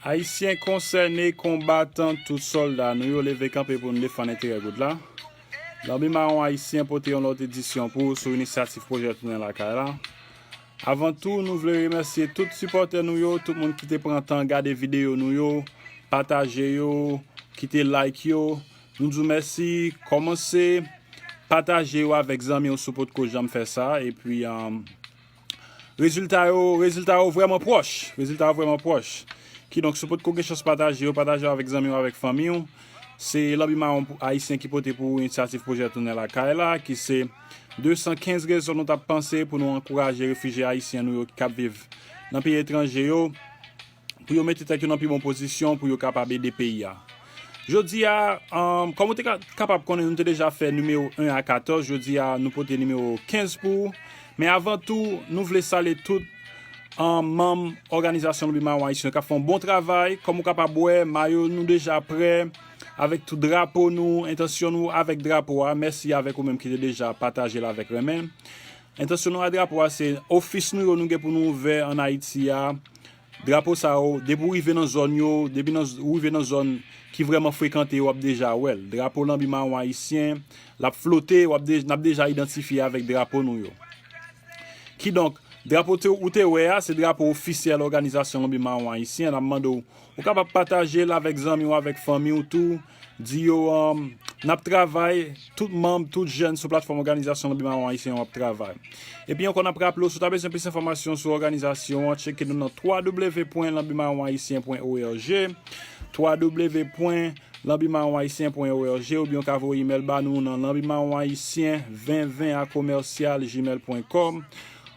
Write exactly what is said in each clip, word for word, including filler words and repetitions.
Ayisyen konsène, konbatan, tout sòlda nou yo, leve kanpe pou n defann enterè goud la. Lanbi Mawon Ayisyen pote yon lòt edisyon pou ou sou inisyativ pwojè Tounen Lakay la. Avan tou, nou vle remèsye tout sipòtè nou yo, tout moun ki te pran tan gade videyo nou yo, pataje yo, kite like yo. Nou di w mèsi. Kòmanse pataje yo avèk zanmi w si w potko janm fè sa. Epi, um, rezilta yo, rezilta yo vrèman pwòch. Rezilta yo vrèman pwòch. Kidonk, si w potko gen chans pataje yo, pataje yo avèk zanmi w, avèk fanmi w. Se Lanbi Mawon pou Ayisyen ki pote pou ou inisyativ pwojè Tounen Lakay la, ki se de san kenz rezon nou t ap panse pou nou ankouraje refijye ayisyen nou yo k ap viv nan peyi etranje yo, pou yo mete tèt yo nan pi bon pozisyon pou yo kapab ede peyi a. Jodi a, um, kòm ou te ka, kapab konnen, nou te deja fè nimewo en a katòz, jodi a nou pote nimewo kenz pou ou. Men avan tou, nou vle salye tout, um, manm òganizasyon Lanbi Mawon Ayisyen k ap fè yon bon travay. Kòm ou kapab wè, mayo nou deja prè, avèk tout drapo nou, entansyon nou avèk drapo a. Mèsi avèk ou menm ki te deja pataje l avèk renmen. Entansyon nou a drapo a se ofis nou yo nou gen pou nou ouvè ann Ayiti a. Drapo sa yo, depi w rive nan zòn yo, depi nan, w rive nan zòn ki vrèman frekante yo, w ap deja wè l. Drapo Lanbi Mawon Ayisyen, l ap flote, w ap de-, n ap deja idantifye avèk drapo nou yo. Kidonk, drapo te, ou te wè a, se drapo ofisyèl òganizasyon Lanbi Mawon Ayisyen. N ap mande w, ou kapab pataje l avèk zanmi w, avèk fanmi w tou. Di yo, um, n ap travay, tout manm, tout jèn sou platfòm òganizasyon Lanbi Mawon Ayisyen yo ap travay. Epi ankò, n ap raple w, si w ta bezwen plis enfòmasyon sou òganizasyon an, tcheke nou nan w w w pwen lanbi mawon ayisyen pwen o r g, w w w pwen lanbi mawon ayisyen pwen o r g, oubyen w ka voye imèl ba nou nan lanbi mawon ayisyen ven ven a commercial gmail point com.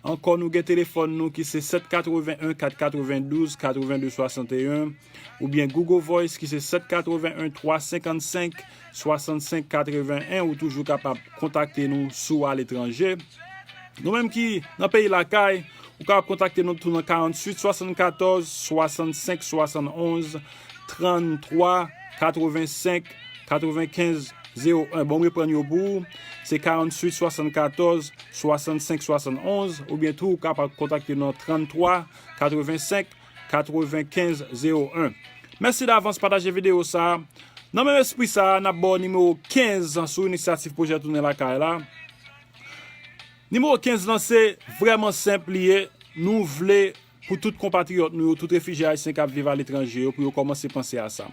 Ankò, nou gen telefòn nou ki se sèt katreven en kat katreven douz katreven de swasanteyen, oubyen Google Voice ki se sèt katreven en twa senkannsenk swasannsenk katreven en. Ou toujou kapab kontakte nou si w aletranje. Nou menm ki nan peyi lakay, ou kapab kontakte nou tou nan karanntuit swasannkatòz swasannsenk swasannonz tranntwa katrevensenk katrevenkenz zewo en. Bon, m reprann yo pou ou. Se karanntuit swasannkatòz swasannsenk swasannonz, oubyen tou ou kapab kontakte nou nan tranntwa katrevensenk katrevenkenz zewo en. Mèsi davans, pataje videyo sa a. Nan menm espri sa a, n ap ba w nimewo kenz sou inisyativ pwojè Tounen Lakay la. Nimewo kenz lan se vrèman senp li ye. Nou vle pou tout konpatriyòt nou yo, tout refijye ayisyen k ap viv aletranje yo, pou yo kòmanse panse a sa.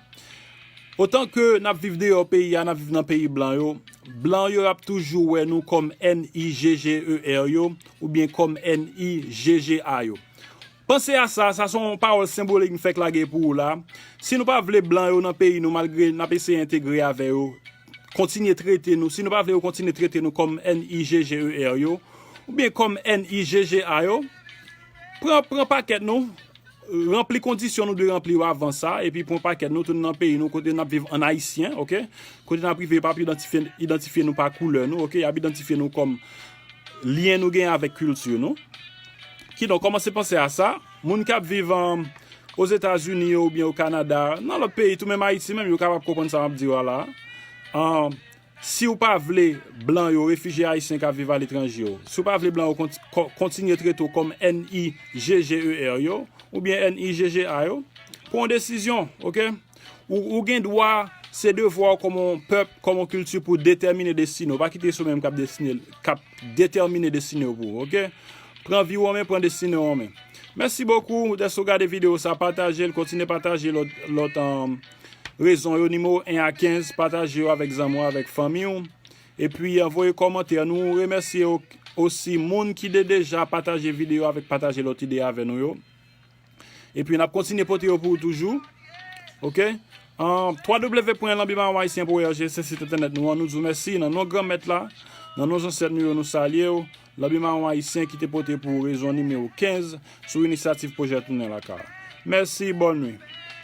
Otan ke n ap viv deyò peyi a, n ap viv nan peyi blan yo, blan yo ap toujou wè nou kòm N I G G E R yo, oubyen kòm N I G G A yo. Panse a sa, sa se yon pawòl senbolik m fèk lage pou ou la. Si nou pa vle blan yo nan peyi nou, malgre n ap eseye entegre avè yo, kontinye trete nou, si nou pa vle yo kontinye trete nou kòm N I G G E R yo, oubyen kòm N I G G A yo, pran, pran pakèt nou, ranpli kondisyon nou dwe ranpli yo avan sa, epi pran pakèt nou, tounen nan peyi nou, kote n ap viv an ayisyen, oke? Kote n ap rive, yo p ap idantifye, idantifye nou pa koulè nou, oke? Y ap idantifye nou kòm lyen nou genyen avèk kilti nou. Kidonk, kòmanse panse a sa. Moun k ap viv, um, Ozetazini yo oubyen o Kanada, nan lòt peyi, tou menm Ayiti menm, yo kapab konprann sa m ap di yo a la. Um, si w pa vle blan yo, refijye ayisyen k ap viv aletranje yo, si w pa vle blan yo kont-, ko-, kontinye trete w kòm N I G G E R yo, oubyen N I G G A yo, pran yon desizyon, oke? Ou, ou gen dwa, se devwa w kòm yon pèp, kòm yon kilti pou w detèmine destine w. Pa kite se ou menm k ap destine, k ap detèmine destine w pou ou, oke? Pran vi w an men, pran destine w an men. Mèsi bokou dèske w gade videyo sa, pataje l, kontinye pataje lòt, lòt, um, rezon yo, nimewo en a kenz, pataje yo avèk zanmi w, avèk fanmi w. Epi, uh, voye kòmantè. Nou remèsye o-, osi moun ki te deja pataje videyo avèk pataje lòt ide avè nou yo. Epi n ap kontinye pote yo pou ou toujou. Oke? An, w w w pwen lanbi mawon ayisyen pwen o r g se sit entènèt nou an. Nou di w mèsi nan non Granmèt la, nan non zansèt nou yo, nou salye w. Lanbi Mawon Ayisyen ki te pote pou ou rezon nimewo kenz sou inisyativ pwojè Tounen Lakay. Mèsi, bòn nwi.